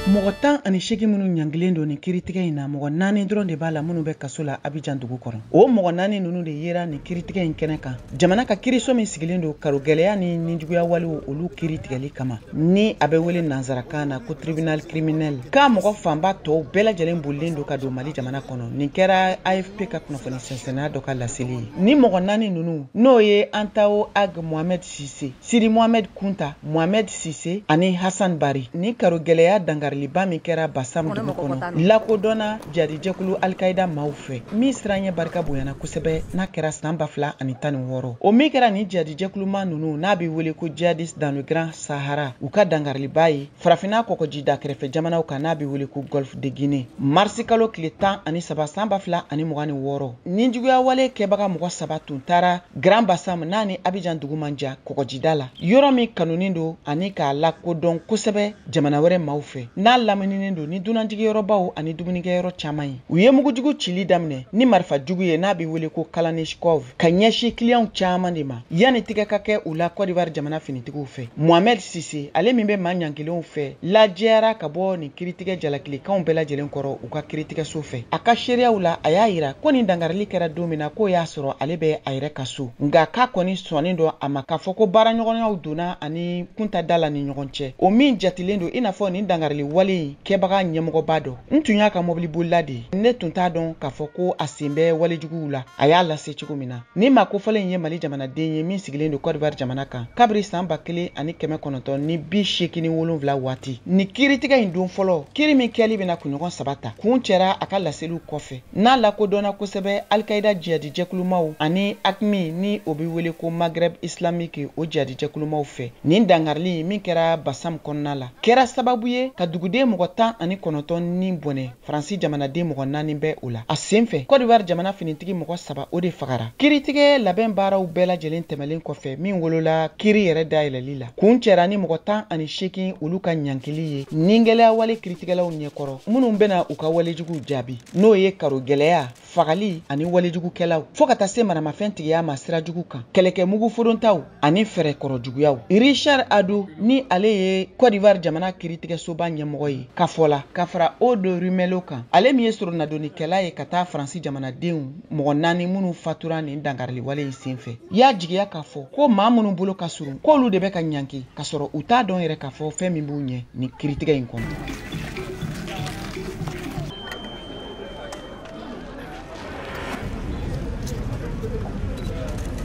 Mɔgɔ 18 minnu ɲangilen don nin kiiritigɛ in na, mɔgɔ 4 dɔrɔn de b'a la minnu bɛ kaso la Abidjan dugu kɔnɔ. O mɔgɔ 4 ninnu de yera nin kiiritigɛ in kɛnɛ kan, jamana ka kiiriso min sigilen don karogɛlɛya ni nijuguya walew olu kiiri tigɛli kama, ni a bɛ wele nansarakan na ko tribunal criminel. K'a mɔgɔ fanba tɔw bɛɛ lajɛlen bolilen don ka don Mali jamana kɔnɔ. Nin kɛra AFP ka kunnafoni sɛnsɛnna dɔ ka laseli ye. Ni mɔgɔ 4 ninnu, n'o ye Antao Ag Mohamed Sise, Sidi Mohamed Kunta, Mohamed Sise ani Hassan Bari. Ni karogɛlɛya dankariliba min kɛra Bassam dugu kɔnɔ, lakodɔnna jadijɛkulu Al-Qaïda maaw fɛ, min siranɲɛ barika bonyana kosɛbɛ n'a kɛra san 2016. O min kɛra nin jadijɛkuluma ninnu n'a bɛ wele ko djihadistes dans le Grand Sahara, u ka dankariliba ye farafinna kɔgɔjida kɛrɛfɛ jamanaw kan n'a bɛ wele ko Golfe de Guinée. Marisi kalo tile 13 san 2026, nijuguya wale kɛbaga mɔgɔ 3 tun taara Grand Bassam n'a ni Abidjan dugu man jan kɔgɔjida la, yɔrɔ min kanunen don ani k'a lakodɔn kosɛbɛ jamana wɛrɛ maaw fɛ, n'a lamininen don ni dunanjigiyɔrɔbaw ani dumunikɛyɔrɔ caman ye. U ye mugujugu cili daminɛ ni marifa jugu ye n'a bɛ wele ko Kalashnikov ka ɲɛsin kiliyanw caman de ma yanni tigɛ ka kɛ u la Côte d'Ivoire jamana finitigiw fɛ. Mohamed Sise, ale min bɛ maa ɲangilenw fɛ, lajɛyara ka bɔ nin kiiritigɛ jalakilikanw bɛɛ lajɛlen kɔrɔ u ka kiiritigɛso fɛ. A ka seereyaw la, a y'a yira ko nin dankarili kɛra don min na, k'o y'a sɔrɔ ale bɛ a yɛrɛ ka so, nka k'a kɔni sɔnnen don a ma k'a fɔ ko baaraɲɔgɔnyaw donna ani Kunta da la ni ɲɔgɔn cɛ, o min jatilen don i n'a fɔ nin dankarili wale in kɛbaga ɲɛmɔgɔba dɔ. N tun y'a ka mɔbilibolila de ye, ne tun t'a dɔn k'a fɔ ko a sen bɛ walejuguw la. A y'a lase cogo min na, ni maa kofɔlen in ye Mali jamanaden ye min sigilen don Côte d'Ivoire jamana kan kabiri san 1987 waati. Nin kiiritigɛ in don fɔlɔ, kiiri min kɛli bɛna kunɲɔgɔn 3 ta, kun cɛra a ka laseliw kɔfɛ, n'a lakodɔnna kosɛbɛ Al-Qaïda jihadijɛkulumaw ani AQMI ni o bɛ wele ko Maghreb islamique o jihadijɛkulumaw fɛ. Nin dankarili min kɛra Bassam kɔnɔna la kɛra sababu ye ka duguden mɔgɔ 19 ni bɔnɛ, Faransi jamanaden mɔgɔ 4 bɛ o la. A sen fɛ, Côte d'Ivoire jamana finitigi mɔgɔ 3 o de fagara. Kiiritigɛ labɛn baaraw bɛɛ lajɛlen tɛmɛlen kɔfɛ, min wolola kiiri yɛrɛ dayɛlɛli la, kun cɛra ni mɔgɔ 18 olu ka ɲankili ye ningɛlɛya wale kiiritigɛlaw ɲɛkɔrɔ, minnu bɛna u ka walejuguw jaabi, n'o ye karogɛlɛya, fagali ani walejugukɛlaw, fo ka taa se maramafɛn tigiya ma sira jugu kan, kɛlɛkɛ mugu forontaw ani fɛɛrɛkɔrɔ juguyaw. Richard Ado, ni ale ye Côte d'Ivoire jamana kiiritigɛsoba ɲɛmɔgɔ ye, ka fɔ la ka fara Aude Rumelo kan, ale min ye soronadonnikɛla ye ka taa Faransi jamanadenw mɔgɔ 4 minnu fatura nin dankarili wale in senfɛ, y'a jigiya k'a fɔ ko maa minnu bolo ka surun, k'olu de bɛ ka ɲanki, k'a sɔrɔ u t'a dɔn yɛrɛ k'a fɔ fɛn min b'u ɲɛ nin kiiritigɛ in kɔnɔ.